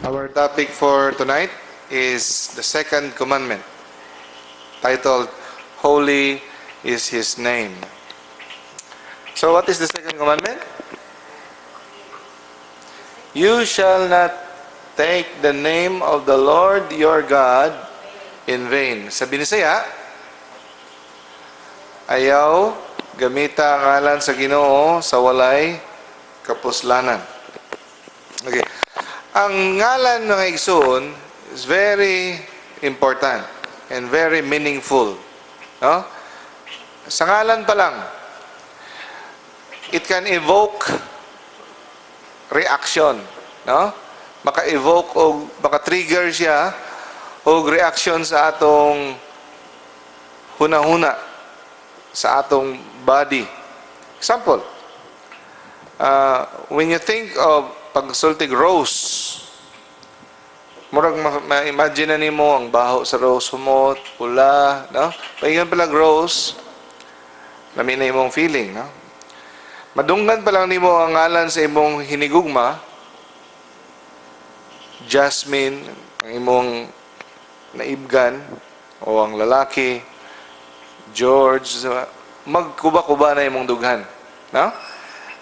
Our topic for tonight is the second commandment, titled "Holy is His Name." So what is the second commandment? You shall not take the name of the Lord your God in vain. Sa Binisaya, ayaw gamita ang ngalan sa Ginoo sa walay kapuslanan. Okay. Ang ngalan, mga igsoon, is very important and very meaningful. No? Sa ngalan pa lang, it can evoke reaction, no? Maka-evoke o maka-trigger siya og reaction sa atong hunahuna, sa atong body. Example, when you think of pagsultig rose, murag ma-imagine na nimo ang baho sa rose, humot, pula, no? Paingon pa lang rose, lami na imong feeling, no? Madunggan pa lang nimo ang ngalan sa imong hinigugma, Jasmine, ang imong naibgan, o ang lalaki, George, magkuba-kuba na imong dughan. No?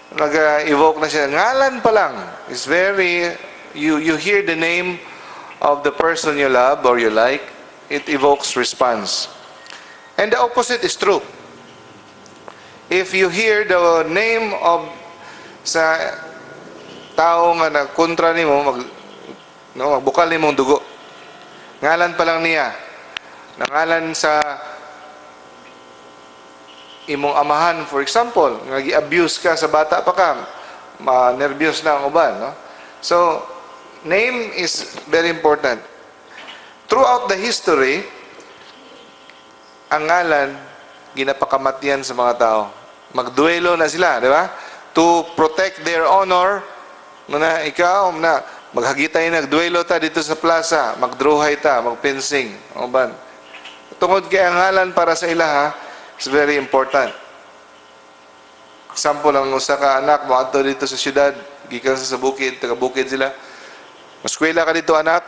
Nag-evoke na siya. Ngalan pa lang is very, you hear the name of the person you love or you like, it evokes response. And the opposite is true. If you hear the name of sa tao nga nagkontra nimo, mag no, magbukal nimong dugo. Ngalan pa lang niya. Nangalan sa imong amahan, for example, nga gi-abuse ka sa bata pa ka, ma-nervyos na ang uban, no? So, name is very important. Throughout the history, ang ngalan ginapakamatyan sa mga tao. Magduelo na sila, di ba? To protect their honor, na ikaw, na maghagitay, nagduelo ta dito sa plaza, magdruhay ta, magfencing, o ban. Tungod kay ang ngalan para sa ilaha is very important. Example, ang usa ka anak moadto dito sa syudad, gikan sa bukid, taga bukid sila. "Maskwela ka dito, anak,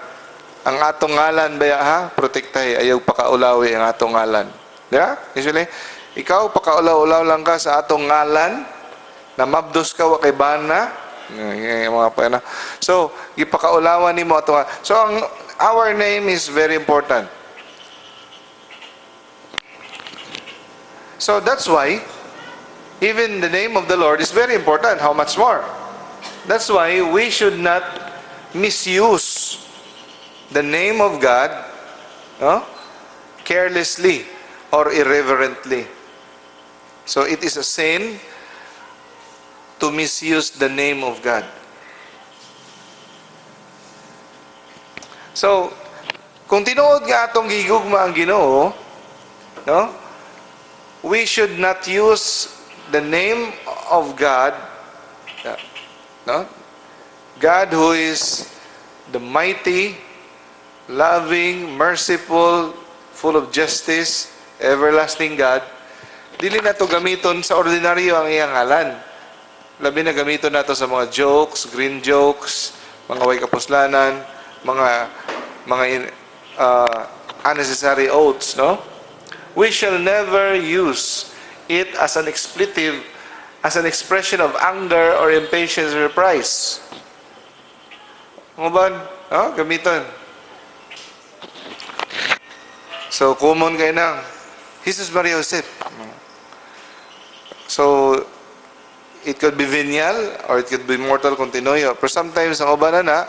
ang atong ngalan baya ha, protektahe, ayaw pakaulawi ang atong ngalan." Di ba? Usually, ikaw pakaulaw-ulaw lang ka sa atong ngalan, na mabdos ka wa kay bana, mga pa na. So, gipakaulawan nimo atong. So, ang our name is very important. So that's why even the name of the Lord is very important. How much more? That's why we should not misuse the name of God, no, carelessly or irreverently. So it is a sin to misuse the name of God. So, kung tinuod nga atong gigugma ang Ginoo, no, we should not use the name of God, no? God who is the mighty, loving, merciful, full of justice, everlasting God. Dili na to gamiton sa ordinaryo ang iyang ngalan. Labi na gamiton nato sa mga jokes, green jokes, mga way kapuslanan, mga unnecessary oaths, no? We shall never use it as an expletive, as an expression of anger or impatience or surprise. Mo ba? Oh, gamiton. So, common kay nang Jesus Maria Joseph. So, it could be venial or it could be mortal kung tinuyo. Pero sometimes, ang uban na na,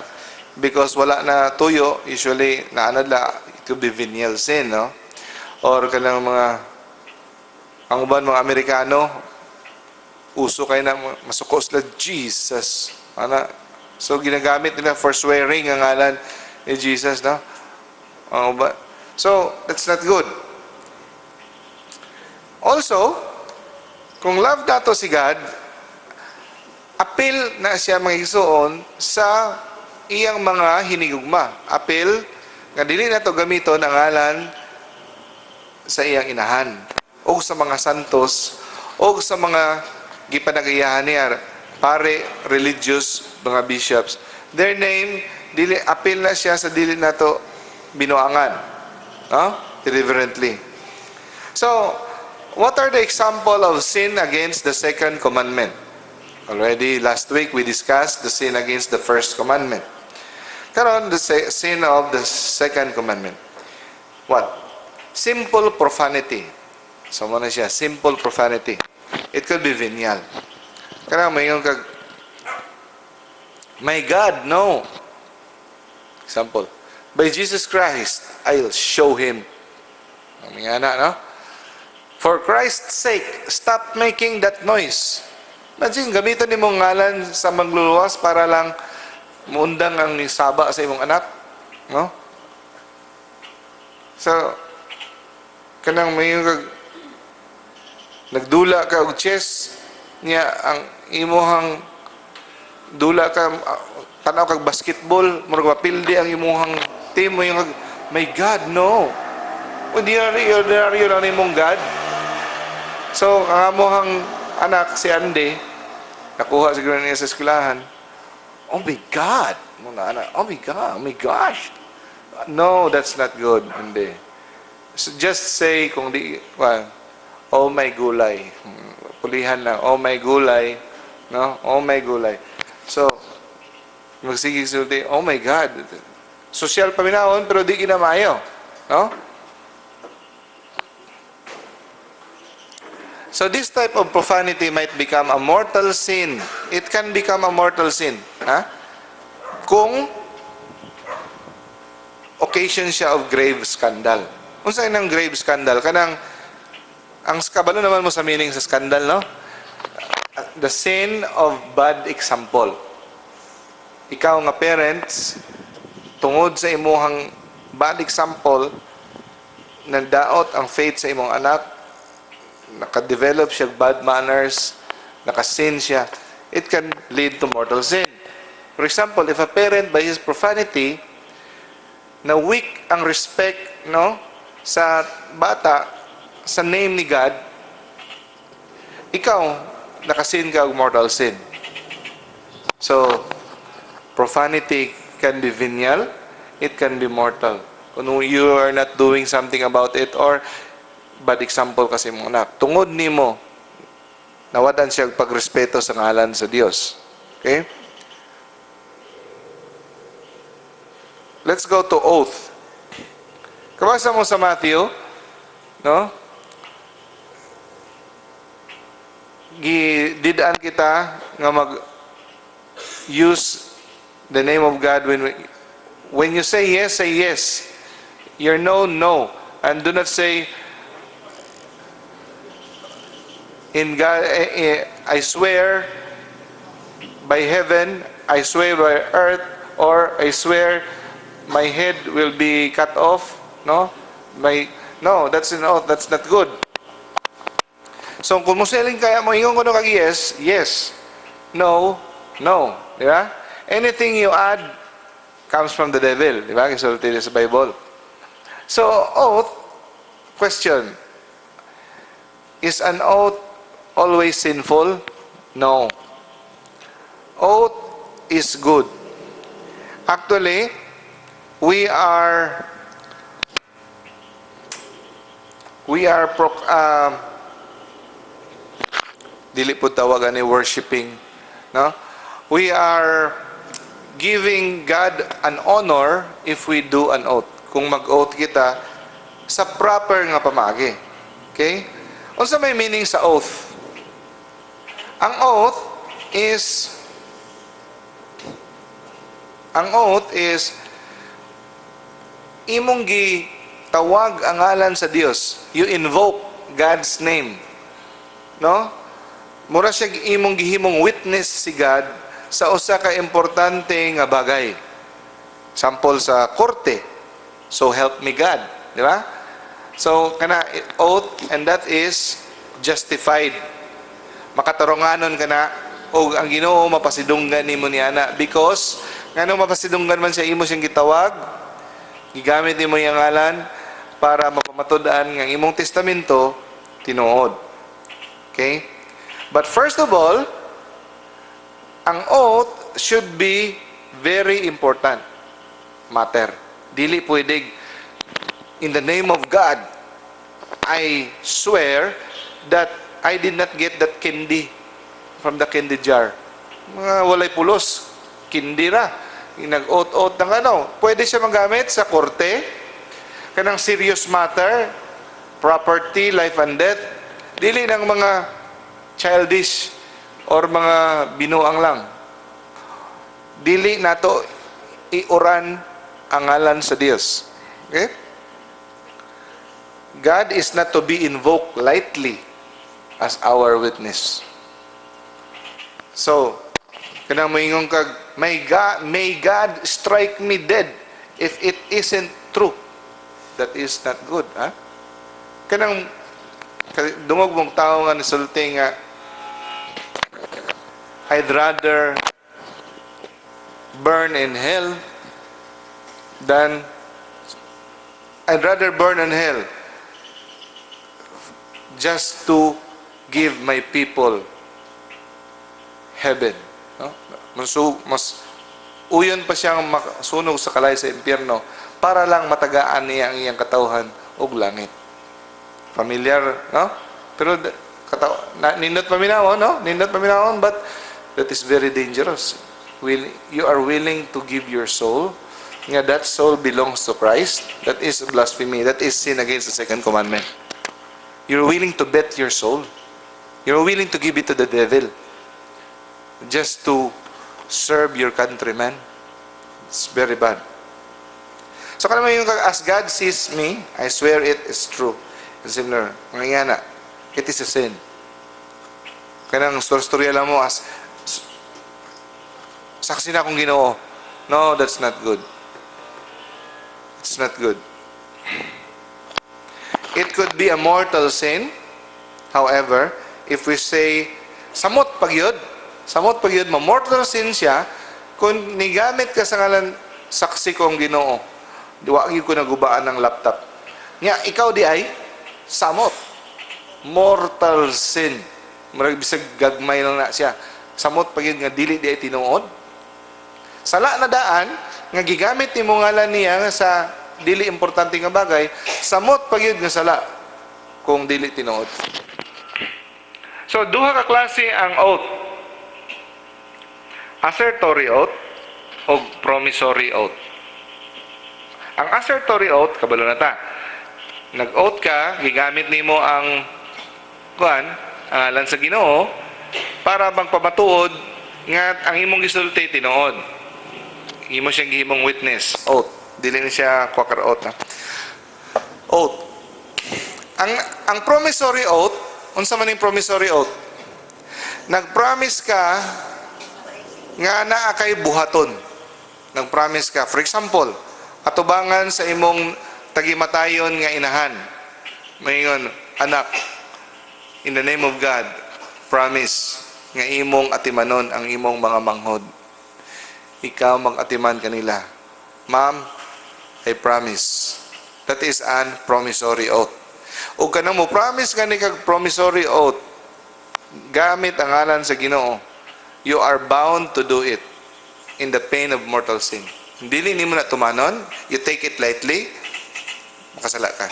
because wala na tuyo, usually, naanad la, it could be venial sin, no? Or kanang mga, ang uban mga Amerikano, uso kay na masuko sila, "Jesus." Ana. So, ginagamit nila for swearing ang ngalan ni Jesus, no? Ang uban. So, that's not good. Also, kung love nato si God, apil na siya, mga igsuon, sa iyang mga hinigugma. Apil nga dili nato gamiton ang ngalan sa iyang inahan o sa mga santos o sa mga gipanag-iyahan niya, pare, religious, mga bishops. Their name Dili apil na siya sa dili nato binuangan. No? Irreverently. So, what are the example of sin against the second commandment? Already last week we discussed the sin against the first commandment. Karon, the sin of the second commandment. What? Simple profanity. So mao na siya, simple profanity. It could be venial. Kana moingon kag, "My God, no." Example, "By Jesus Christ, I'll show him." Ang mga ana, no? "For Christ's sake, stop making that noise." Imagine, gamiton nimo ngalan sa mangluluwas para lang muundang ang saba sa imong anak. No? So, kanang may kag, nagdula ka og chess niya, ang imuhang dula ka, tanaw kag basketball, murag mapildi ang imuhang team mo, yung "My God, no." Ordinary, ordinary lang imong God. So, ang amuhang anak, si Andy, nakuha siguro niya sa eskwelahan, "Oh my God!" Mga anak, "Oh my God, oh my gosh!" No, that's not good, hindi. So just say, kung di, well, "Oh my gulay." Pulihan lang, "Oh my gulay." No? "Oh my gulay." So, magsige sulti, "Oh my God." Social paminawon, pero di kinamayo. No? So this type of profanity might become a mortal sin. It can become a mortal sin. Ha? Kung occasion siya of grave scandal. Unsa nang grave scandal? Kanang ang kabalo naman mo sa meaning sa scandal, no? The sin of bad example. Ikaw nga parents, tungod sa imuhang bad example, nagdaot ang faith sa imong anak, nakadevelop siya bad manners, nakasin siya, it can lead to mortal sin. For example, if a parent by his profanity, na weak ang respect, no, sa bata sa name ni God, ikaw nakasin ka og mortal sin. So, profanity can be venial, it can be mortal. Kung you are not doing something about it or bad example kasi mo anak, tungod nimo nawadan siya og pagrespeto sa ngalan sa Dios. Okay? Let's go to oath. Kabasa mo sa Matthew, no? Gididaan kita nga mag use the name of God when you say yes, say yes. Your no, no. And do not say, "In God, I swear by heaven, I swear by earth, or I swear my head will be cut off." No? No, that's an oath. That's not good. So, kung museling kaya mo, ingon ko no kag yes, yes. No, no. Di ba? Anything you add comes from the devil. Di ba? Kisulti sa Bible. So, oath, question. Is an oath always sinful? No. Oath is good. Actually, we are dili po tawag ani worshiping, no? We are giving God an honor if we do an oath. Kung mag-oath kita sa proper nga pamaagi. Okay? Unsa may meaning sa oath? Ang oath is imong gitawag ang ngalan sa Dios. You invoke God's name. No? Mura siya imong gihimong witness si God sa usa ka importante nga bagay. Sample sa korte. "So help me God." Di ba? So kana oath, and that is justified. Makatarunganon ka na og ang Ginoo mapasidunggan nimo niana because ngano mapasidunggan man siya, imo siyang gitawag, gigamit nimo iyang ngalan para mapamatud-an nga ang imong testamento tinuod. Okay? But first of all, ang oath should be very important. matter. Dili pwede, "In the name of God, I swear that I did not get that candy from the candy jar." Mga walay pulos, candy ra. Nag-oath-oath ng ano. Pwede siya magamit sa korte, kanang serious matter, property, life and death. Dili ng mga childish or mga binuang lang. Dili nato iuran ang ngalan sa Dios. Okay? God is not to be invoked lightly as our witness. So, kanang moingon kag, "May God strike me dead if it isn't true." That is not good, ha? Kanang dungog mong tao nga nisulti nga, "I'd rather burn in hell than I'd rather burn in hell just to give my people heaven." No? Mas uyon pa siyang masunog sa kalay sa impyerno para lang matagaan niya ang iyang katawhan og langit. Familiar, no? Pero kataw na, nindot paminawon, no? Nindot paminawon, but that is very dangerous. You are willing to give your soul, nga that soul belongs to Christ. That is blasphemy. That is sin against the second commandment. You're willing to bet your soul. You're willing to give it to the devil just to serve your countryman. It's very bad. So kanang yung "As God sees me, I swear it is true." And similar, mga ingana, it is a sin. Kanang story-story lang mo as saksi na akong Ginoo. No, that's not good. It's not good. It could be a mortal sin. However, if we say, samot pagyud, ma-mortal sin siya, kung nigamit ka sa ngalan, "Saksi ko ang Ginoo, wa gyud ko nagubaan ng laptop." Nya, ikaw diay, samot. Mortal sin. Murag bisag gagmay lang na siya. Samot pagyud nga dili diay tinuod. Sala na daan nga gigamit nimo ngalan niya sa dili importante nga bagay, samot pagyud nga sala kung dili tinuod. So duha ka klase ang oath. Assertory oath o promissory oath. Ang assertory oath, kabalo na ta. Nag-oath ka, gigamit nimo ang kuan, ang ngalan sa Ginoo para bang pamatuod nga ang imong gisulti tinuod. Imo siyang gihimong witness, oath. Dili ni siya Quaker oath, ha? Oath. Ang promissory oath, unsa man ning promissory oath? Nag-promise ka nga naa kay buhaton. Nag-promise ka. For example, atubangan sa imong tagimatayon nga inahan. Mayngon, "Anak, in the name of God, promise nga imong atimanon ang imong mga manghod. Ikaw mag-atiman kanila. Ma'am, I promise." That is an promissory oath. O kanang mo promise ka ni kag promissory oath, gamit ang ngalan sa Ginoo, you are bound to do it in the pain of mortal sin. Dili nimo na tumanon, you take it lightly, makasala ka.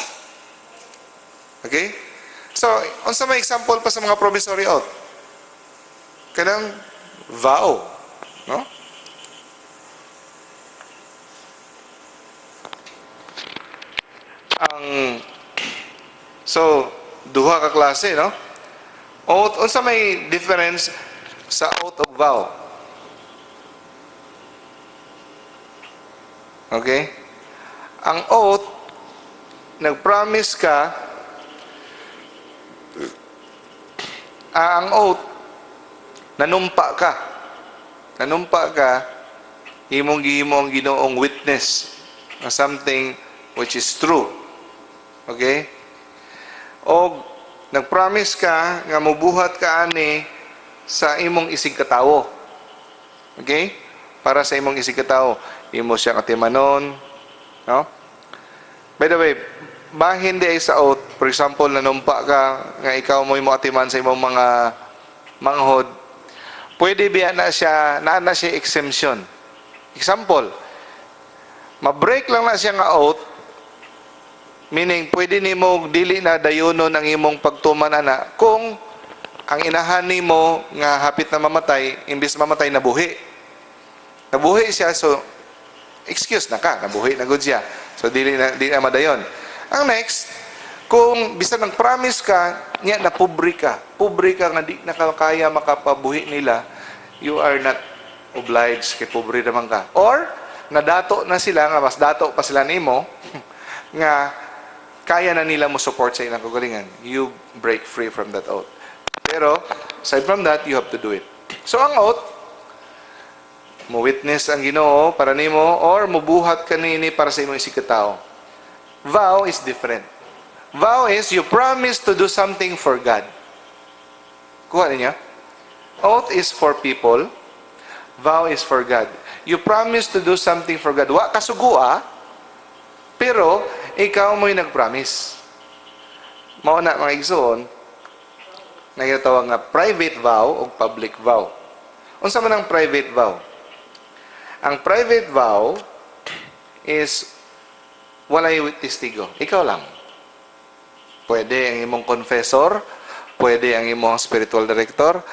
Okay? So, unsa may example pa sa mga promissory oath? Kanang vow, no? Ang So, duha ka klase, no? Oath, unsa may difference sa oath ug vow? Okay? Ang oath, nag-promise ka, ang oath, nanumpa ka. Nanumpa ka, imong gihimo ang Ginoong witness na something which is true. Okay? O nag-promise ka nga mobuhat ka ani sa imong isig katawo. Okay? Para sa imong isig katawo, imo siya katimanon, no? By the way, bahin diay sa oath, for example, nanumpa ka nga ikaw mo imo atiman sa imong mga manghod, pwede biya na siya, naa na siya exemption. Example, Ma-break lang na siya nga oath, meaning pwede nimo dili na dayonon ang imong pagtuman ana kung ang inahan nimo nga hapit na mamatay, imbis mamatay, nabuhi. Nabuhi siya, so excuse na ka, nabuhi na gud siya. So dili na madayon. Ang next, kung bisan nang promise ka, nya na pobre ka, pobre ka nga di na ka kaya makapabuhi nila, you are not obliged kay pobre naman ka. Or nadato na sila nga mas dato pa sila nimo nga kaya na nila mo support sa ilang kagalingan. You break free from that oath. Pero aside from that, you have to do it. So ang oath, mo witness ang Ginoo para nimo or mubuhat ka nini para sa imong isigkatao. Vow is different. Vow is you promise to do something for God. Kuha niya? Oath is for people. Vow is for God. You promise to do something for God. Wa ka sugua, pero ikaw mo'y nag-promise. Mao na, mga igsoon, na ginatawag nga private vow o public vow. Unsa man ang private vow? Ang private vow is walay testigo. Ikaw lang. Pwede ang imong confessor, pwede ang imong spiritual director.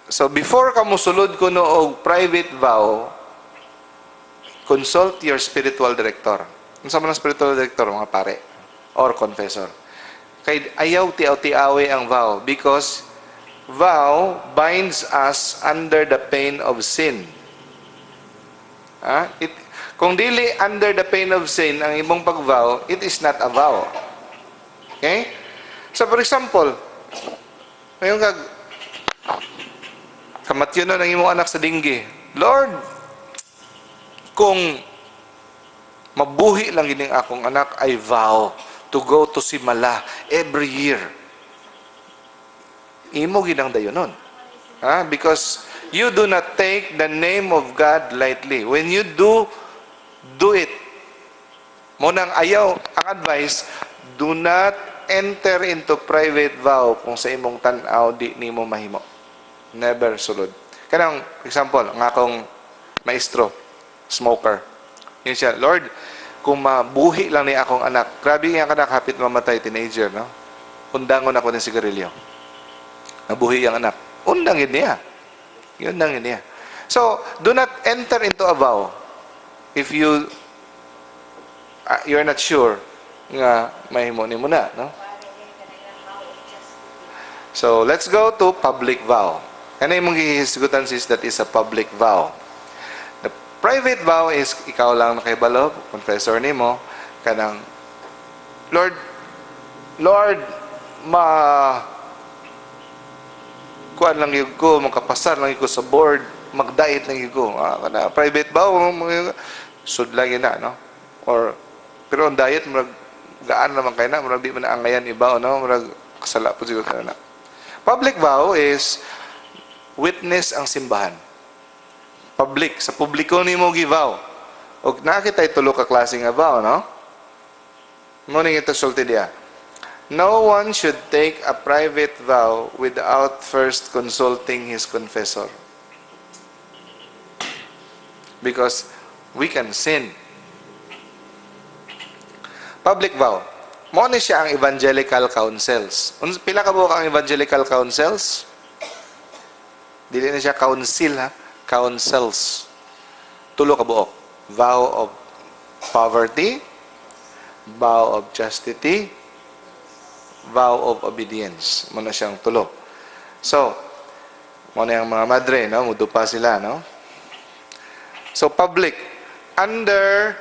So before ka musulod kuno og private vow, consult your spiritual director. Unsa man ang spiritual director, mga pare or confessor? Kay ayaw tiaw-tiawi ang vow because vow binds us under the pain of sin. Ah, kung dili under the pain of sin ang imong pag-vow, it is not a vow. Okay? So for example, ngayon kag kamatyon na ng imong anak sa denggi. "Lord, kung mabuhi lang gining akong anak, I vow to go to Simala every year." Imo ginang dayonon. Ha? Because you do not take the name of God lightly. When you do, do it. Mao nang ayaw, ang advice, do not enter into private vow kung sa imong tan-aw di nimo mahimo. Never sulod. Kanang example, ang akong maestro, smoker. Yun siya, "Lord, kung mabuhi lang ni akong anak," grabe nga anak, hapit mamatay, teenager, no? "Undangon ako ng sigarilyo." Nabuhi ang anak. Undangin niya. Yun lang niya. So, do not enter into a vow if you're not sure nga mahimo nimo na, no? So, let's go to public vow. Ano yung gihisgutan, sis, that is a public vow? The private vow is ikaw lang nakahibalo, confessor nimo, kanang, "Lord, Lord, ma kuan lang gyud ko, makapasar lang gyud ko sa board, mag-diet lang gyud ko." Ah, kana private vow, sudla gyud na, no? Or pero ang diet, murag gaan naman kay na, murag di man na angayan iba, no? Murag kasala po siguro na. Public vow is witness ang simbahan. Public, sa publiko nimo gi-vow. Og nakita tulo ka klase nga vow, no? Mao ning ito sulti diya. No one should take a private vow without first consulting his confessor. Because we can sin. Public vow. Mao ni siya ang evangelical councils. Pila ka buok ang evangelical councils? Dili na siya council ha, councils. Tulo ka buok. Vow of poverty, vow of chastity, vow of obedience. Mao na siyang tulo. So, mao na yung mga madre, no? Mudupa sila, no? So, public, under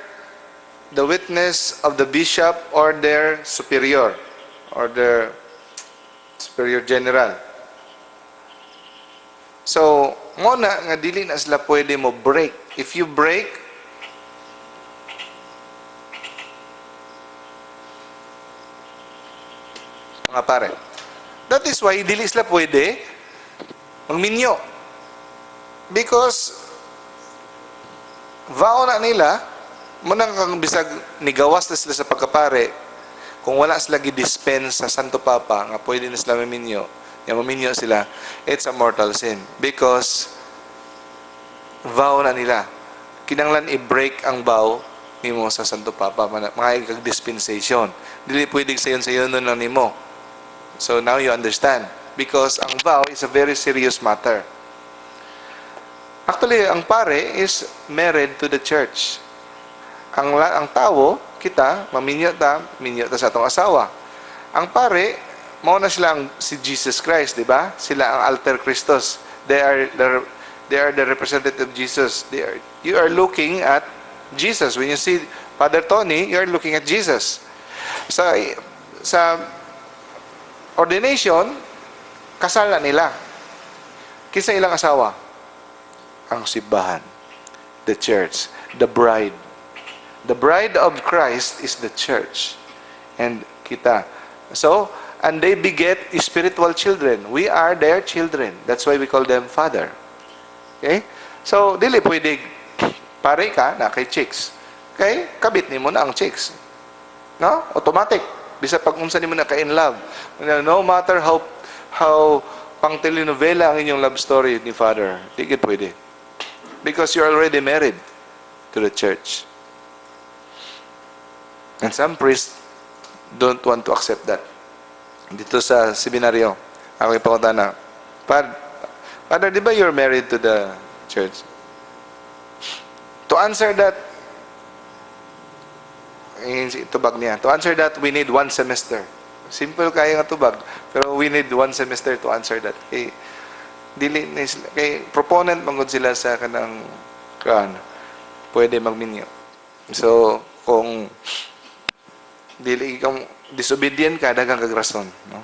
the witness of the bishop or their superior general. So, mao na nga dili na sila pwede mo break. If you break, mga pare. That is why dili sila pwede magminyo. Because vow na nila, mao nang kang bisag nigawas na sila sa pagkapare, kung wala sila gi-dispense sa Santo Papa nga pwede na sila maminyo, nga maminyo sila, it's a mortal sin. Because vow na nila. Kinanglan i-break ang vow. nimo sa Santo Papa, mga kag dispensation. Dili pwede sayon-sayon nun lang nimo. So now you understand. Because ang vow is a very serious matter. Actually, ang pare is married to the church. Ang tao, kita, maminyo ta, minyo ta sa atong asawa. Ang pare, mao na sila ang, si Jesus Christ, di ba? Sila ang alter Christus. They are the representative of Jesus. They are you are looking at Jesus. When you see Father Tony, you are looking at Jesus. Sa ordination, kasal na nila. Kinsa ilang asawa? Ang simbahan. The church. The bride. The bride of Christ is the church. And kita. So, and they beget spiritual children. We are their children. That's why we call them father. Okay? So, dili pwede pare ka na kay chicks. Okay? Kabit nimo na ang chicks. No? Automatic. Bisa pag unsa nimo na ka in love. No matter how pang telenovela ang inyong love story ni father, di gid pwede. Because you're already married to the church. And some priests don't want to accept that. Dito sa seminaryo, ako ipakunta na, "Father, di ba you're married to the church?" To answer that, eh, tubag niya, "To answer that, we need one semester." Simple kaya nga tubag, pero we need one semester to answer that. Kay, dili, ni sila, kay proponent manggod sila sa kanang kan, pwede magminyo. So, kung dili ikaw disobedient ka, daghang kag rason, no?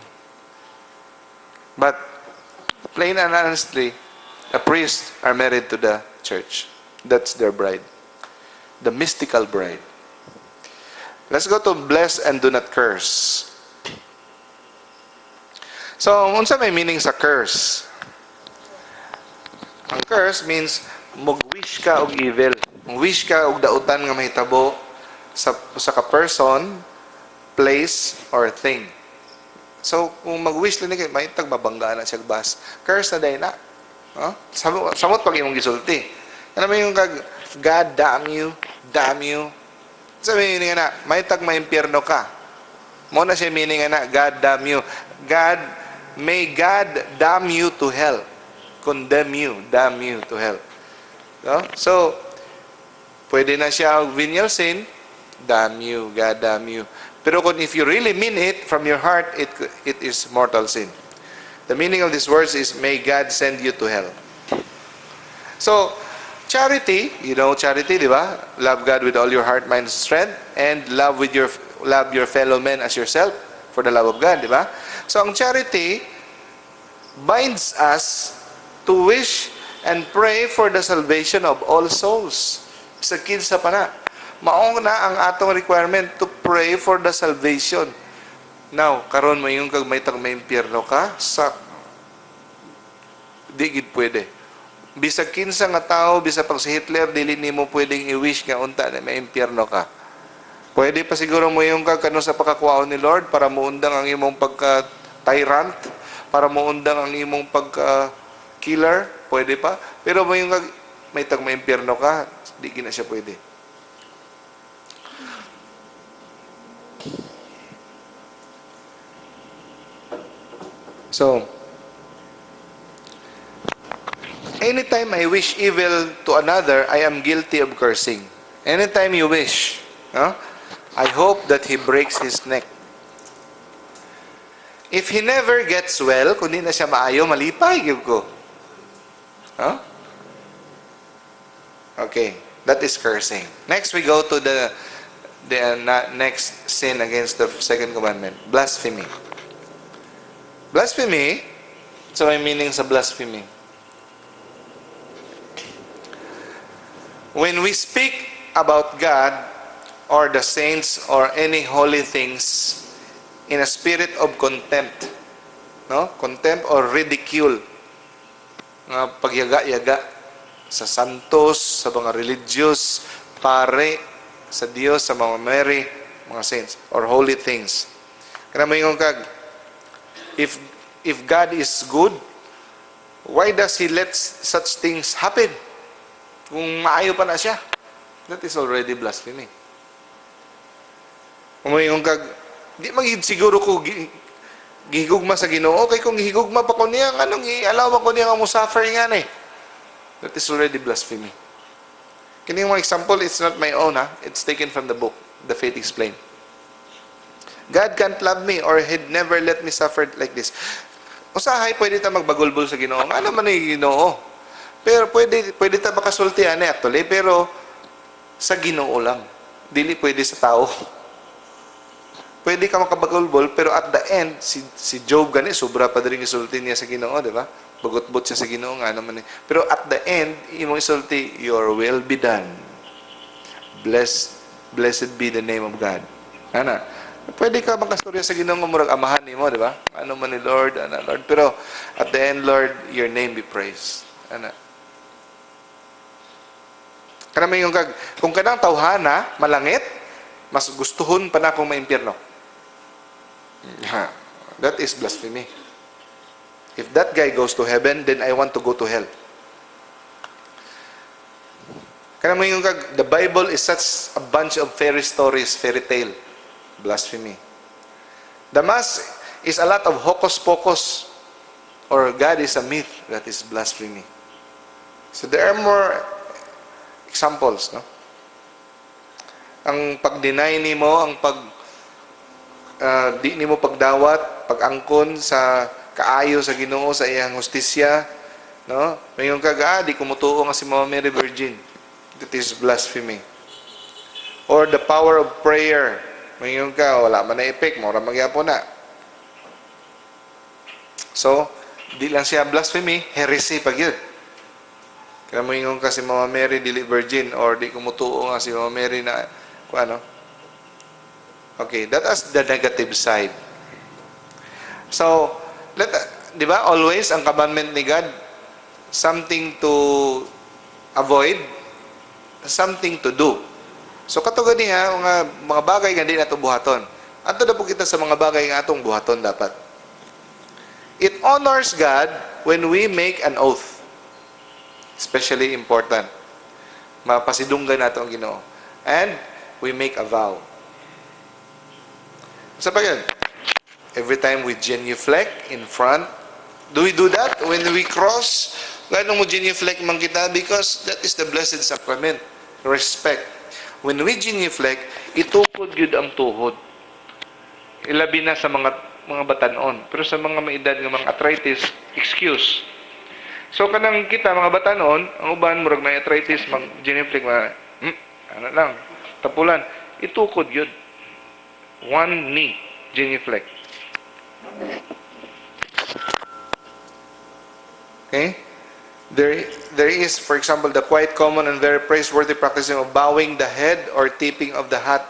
But plain and honestly, the priests are married to the church. That's their bride. The mystical bride. Let's go to bless and do not curse. So, unsa may meaning sa curse? Ang curse means mag-wish ka og evil. Mag-wish ka og dautan nga mahitabo sa usa ka person, place, or thing. So, kung mag-wish lang kay may mabangga na siya bus. Curse na diay na. No? Samot pag imong gisulti. Ano may yung kag "God damn you, damn you." Sa meaning nga na, may tag maimpyerno ka. Mao na siya meaning nga na, "God damn you." God, may God damn you to hell. Condemn you, damn you to hell. No? So, pwede na siya og venial sin, "Damn you, God damn you." Pero kung if you really mean it from your heart, it is mortal sin. The meaning of these words is, may God send you to hell. So, charity, you know charity, di ba? Love God with all your heart, mind, and strength, and love your fellow men as yourself for the love of God, di ba? So, ang charity binds us to wish and pray for the salvation of all souls. Sa kinsa pa na. Mao na ang atong requirement to pray for the salvation. Now, karon mo yung kag may tag may impyerno ka, sa di gid pwede. Bisag kinsa nga tao, bisag pag si Hitler, dili nimo pwedeng i-wish nga unta na may impyerno ka. Pwede pa siguro mo yung kag kano sa pakakuwaon ni Lord para muundang ang imong pagka tyrant, para muundang ang imong pagka killer, pwede pa. Pero mo yung kag may tag may impyerno ka, di gina siya pwede. So, anytime I wish evil to another, I am guilty of cursing. Anytime you wish, no? "I hope that he breaks his neck. If he never gets well," kung di na siya maayo, malipay, gyud ko. Huh? Okay, that is cursing. Next, we go to the next sin against the second commandment, blasphemy. Blasphemy, so may meaning sa blasphemy. When we speak about God or the saints or any holy things in a spirit of contempt, no? Contempt or ridicule, nga pagyaga-yaga sa santos, sa mga religious, pare, sa Dios, sa mga Mary, mga saints, or holy things. Kaya mo yung kag, if God is good, why does He let such things happen? Kung maayo pa na siya, that is already blasphemy. Umayon kag, di man siguro ko gihigugma sa Ginoo kay kung gihigugma pa ko niya, nganong i-allow ko niya nga mo suffer nga ni? That is already blasphemy. Kini mga example, it's not my own, ha? It's taken from the book, The Faith Explained. God can't love me or He'd never let me suffer like this. Usahay pwede ta magbagulbol sa Ginoo. Ano man ni Ginoo? Pero pwede ta makasulti ani actually, pero sa Ginoo lang. Dili pwede sa tao. Pwede ka makabagulbol, pero at the end, si Job gani sobra pa diri isulti niya sa Ginoo, di ba? Bagutbot siya sa Ginoo nga naman eh. Pero at the end, imong isulti, "Your will be done. Blessed be the name of God." Ana. Pwede ka makastorya sa Ginoo nga murag amahan nimo, di ba? Ano man ni Lord, ana Lord. Pero at the end, "Lord, your name be praised." Ana. Kana may kag kung kanang tawhana malangit, mas gustuhon pa na akong maimpyerno. Ha, that is blasphemy. If that guy goes to heaven, then I want to go to hell. Kana mo yung kag, the Bible is such a bunch of fairy stories, fairy tale. Blasphemy. The Mass is a lot of hocus pocus or God is a myth. That is blasphemy. So there are more examples, no? Ang pag-deny nimo, ang pag di nimo pagdawat, pag-angkon sa kaayo sa Ginoo, sa iyang hustisya, no? Mayon kag, ah, di ko mutuo nga si Mama Mary Virgin. That is blasphemy. Or the power of prayer. Mayon ka, wala man na effect, mura magyapon na. So, di lang siya blasphemy, heresy pag yun. Kaya mo ingon ka si Mama Mary dili virgin or di ko mutuo nga si Mama Mary na kung ano. Okay, that is the negative side. So, di ba, always ang commandment ni God, something to avoid, something to do. So kato niya mga bagay nga di nato buhaton. Adto na po kita sa mga bagay nga atong buhaton dapat. It honors God when we make an oath. Especially important. Mapasidunggan nato ang Ginoo. And we make a vow. Sa pa yun? Every time we genuflect in front, do we do that when we cross? Gano'n mo genuflect man kita? Because that is the Blessed Sacrament. Respect. When we genuflect, itukod yun ang tuhod. Ilabi na sa mga batanon. Pero sa mga may edad nga mga arthritis, excuse. So kanang kita mga batanon, ang uban murag na arthritis, mag genuflect mga ano lang, tapulan, itukod yun. One knee, genuflect. Okay? There is, for example, the quite common and very praiseworthy practice of bowing the head or tipping of the hat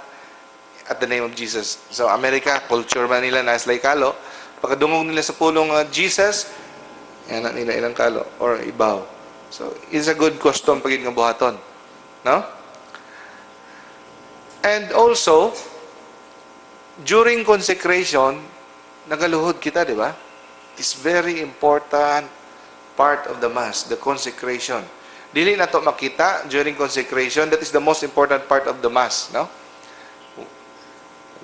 at the name of Jesus. So, America, culture man nila, na sila kalo. Pagkadungog nila sa pulong Jesus, yan na nila ilang kalo or ibaw. So, it's a good custom pag nga buhaton. No? And also, during consecration, nagaluhod kita, di ba? It's very important part of the Mass, the consecration. Dili na to makita during consecration. That is the most important part of the Mass, no?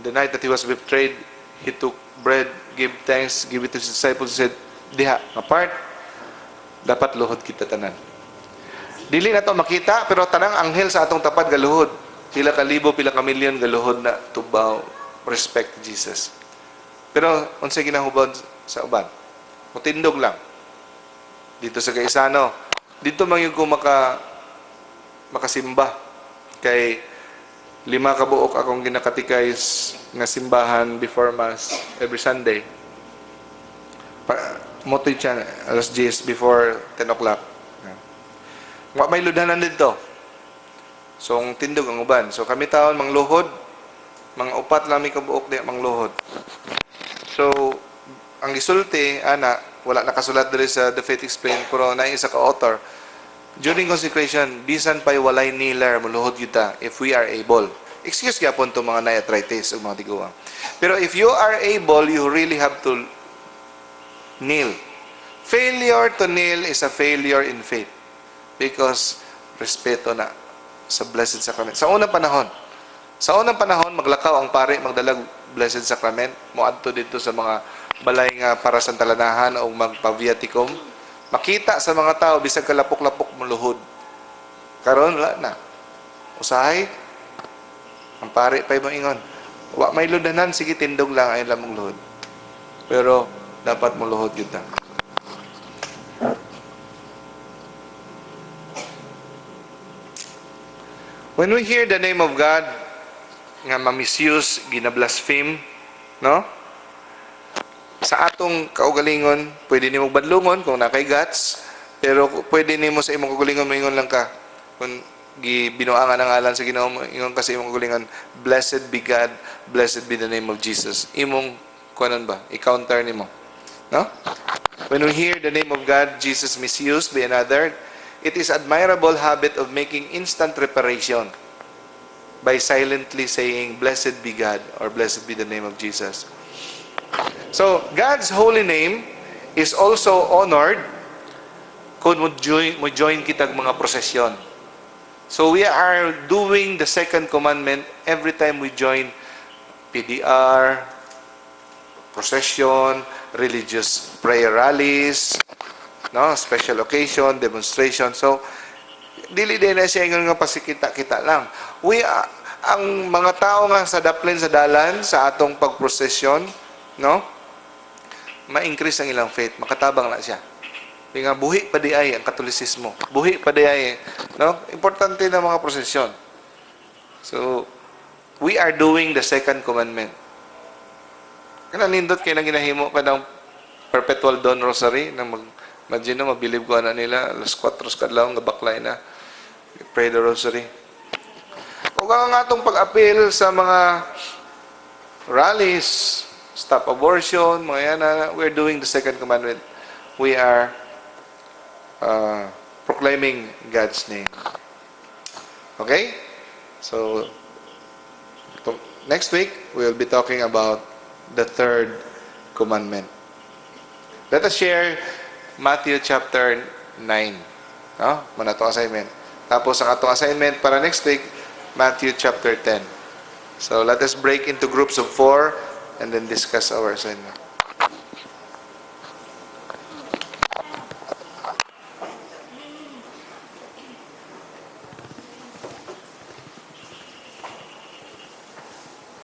The night that he was betrayed, he took bread, gave thanks, give it to his disciples, and said, diha, nga part, dapat luhod kita tanan. Dili na to makita, pero tanang anghel sa atong tapad galuhod. Pila ka libo, pila ka milyon galuhod na to bow, respect Jesus. Pero unsay ginahubad sa uban? Mutindog lang. Dito sa Gaisano, dito man yung ko makasimba kay 5 ka buok akong ginakatikay nga simbahan before Mass every Sunday. Pa, motoy siya alas 10 before 10 o'clock. Wa may ludhanan dito. So, ang tindog ang uban. So, kami taon mangluhod, mga upat lang mi kabuok di mangluhod. So, ang gisulti, ana, wala nakasulat diri sa The Faith Explained, pero na isa ka author, during consecration, bisan pa'y walay kneeler, muluhod kita if we are able. Excuse gyapon to mga na-arthritis o mga tiguang. Pero if you are able, you really have to kneel. Failure to kneel is a failure in faith. Because respeto na sa Blessed Sacrament. Sa unang panahon, Sa unang panahon, maglakaw ang pare, magdalag Blessed Sacrament, moadto dito sa mga balay nga para sa talanahan o magpa-viaticum. Makita sa mga tao, bisag kalapok-lapok, muluhod. Karon wala na. Usahay, ang pare pa mo ingon, "Wa may ludanan, sige, tindog lang, ay lamang luhod." Pero dapat mo luhod gyud ta. When we hear the name of God nga ma-misuse, gina-blaspheme, no? Sa atong kaugalingon, pwede nimo badlungon kung naa kay guts, pero pwede nimo sa imong kaugalingon moingon lang ka kung gibinuangan ang ngalan sa Ginoo, ingon ka sa imong kaugalingon, "Blessed be God, blessed be the name of Jesus." Imong kuanon ba? I-counter nimo. No? When we hear the name of God, Jesus, misused by another, it is admirable habit of making instant reparation by silently saying, "Blessed be God," or "Blessed be the name of Jesus." So, God's holy name is also honored kung mo join kitag mga prosesyon. So, we are doing the second commandment every time we join PDR, procession, religious prayer rallies, no, special occasion, demonstration. So, dili din na siya ingon nga pasikita-kita lang. We are, ang mga tao nga sa daplin sa dalan sa atong pagprosesyon, no? Ma-increase ang ilang faith, makatabang na siya. Di nga buhi pa di ay ang Katolisismo. Buhi pa di ay, no? Importante na mga prosesyon. So, we are doing the second commandment. Kana nindot kay nang ginahimo kanang Perpetual Dawn Rosary nang mag imagine no, mabilib ko ana nila alas 4 sa kadlaw nga baklay na pray the rosary. Ug ang atong pag-appeal sa mga rallies, stop abortion, mga yan, we're doing the second commandment. We are proclaiming God's name. Okay? So, next week, we'll be talking about the third commandment. Let us share Matthew chapter 9. No? Mao na to assignment. Tapos ang atong assignment para next week, Matthew chapter 10. So let us break into groups of four and then discuss our assignment.